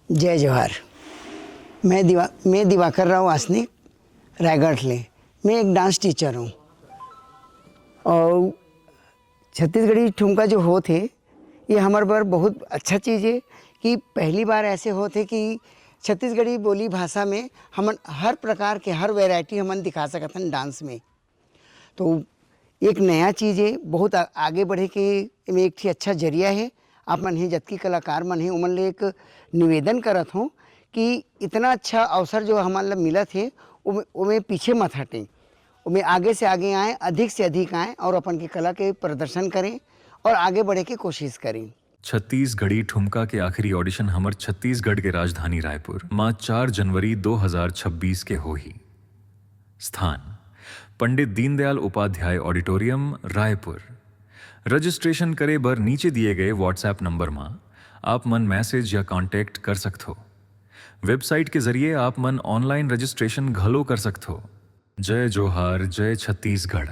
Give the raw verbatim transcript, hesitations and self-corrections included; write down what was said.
जय जोहार। मैं दिवा मैं दिवाकर राव आसनिक, रायगढ़ ले। मैं एक डांस टीचर हूँ और छत्तीसगढ़ी ठुमका जो होत हे, ये हमर बर बहुत अच्छा चीज़ हे कि पहली बार ऐसे होत हे कि छत्तीसगढ़ी बोली भाषा में हमन हर प्रकार के, हर वैरायटी हमन दिखा सकत हन डांस में। तो एक नया चीज़ हे, बहुत आ-, आगे बढ़े के एमे एक ठी अच्छा जरिया हे। आप मन हे, जतकी कलाकार मन हे, ओमन ले एक निवेदन करत हों कि इतना अच्छा अवसर जो हमन ला मिलत हे, ओमे, ओमे पीछे मत हटें, ओमे आगे से आगे आएँ, अधिक से अधिक आएँ और अपन के कला के प्रदर्शन करें और आगे बढ़े के कोशिश करें। छत्तीसगढ़ी ठुमका के आखिरी ऑडिशन हमर छत्तीसगढ़ के राजधानी रायपुर मा चार जनवरी दो हज़ार छब्बीस के होही। स्थान, पंडित दीनदयाल उपाध्याय ऑडिटोरियम, रायपुर। रजिस्ट्रेशन करे बर नीचे दिए गए WhatsApp नंबर मा आप मन मैसेज या कॉन्टैक्ट कर सकथो। वेबसाइट के जरिए आप मन ऑनलाइन रजिस्ट्रेशन घलो कर सकथो। जय जोहार, जय छत्तीसगढ़।